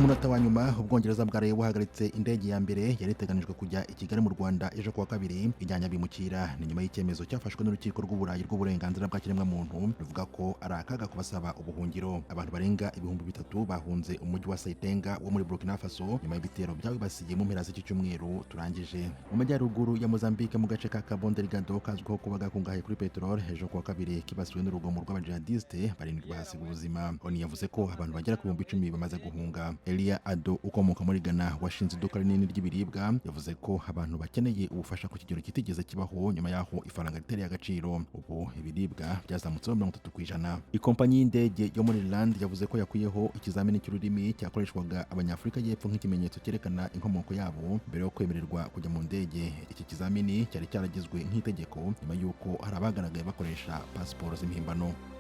Ku munota wa nyuma, Ubwongereza bwaraye buhagaritse indege ya mbere yari iteganijwe kujya i Kigali mu Rwanda ejo kuwa kabiri, ijyanye abimukira. Ni nyuma y'icyemezo cyafashwe n'Urukiko rw'Uburayi rw'Uburenganzira bwa Kiremwamuntu, ruvuga ko ari akaga kubasaba ubuhungiro. Abantu barenga 3000 bahunze umujyi wa Seytenga wo muri Burkina Faso nyuma y'ibitero byawibasiye mu mpera z'iki cyumweru turangije. Mu majyaruguru ya Mozambique, mu gace ka Cabo Delgado kazwiho kuba gakungahaye kuri peteroli, ejo kuwa kabiri kibasiwe n'urugomo rw'abajihadiste, barindwi bahasiga ubuzima. ONU yavuze ko abantu bagera ku 10,000 bamaze guhunga. Elia Ado ukomoka muri Ghana washinze iduka rinini ry'ibiribwa yavuze ko abantu bakeneye ubufasha ku kigero kitigeze kibaho nyuma y'aho ifaranga ritereye agaciro. Ubu ibiribwa byazamutseho 30%. Ikompanyi y'indege yo muri Ireland yavuze ko yakuyeho ikizamini cy'ururimi cyakoreshwaga Abanyafurika y'Epfo nk'ikimenyetso cyerekana inkomoko yabo mbere yo kwemererwa kujya mu ndege. Iki kizamini cyari cyaragizwe nk'itegeko nyuma y'uko hari abagaragaye bakoresha pasiporo z'impimbano.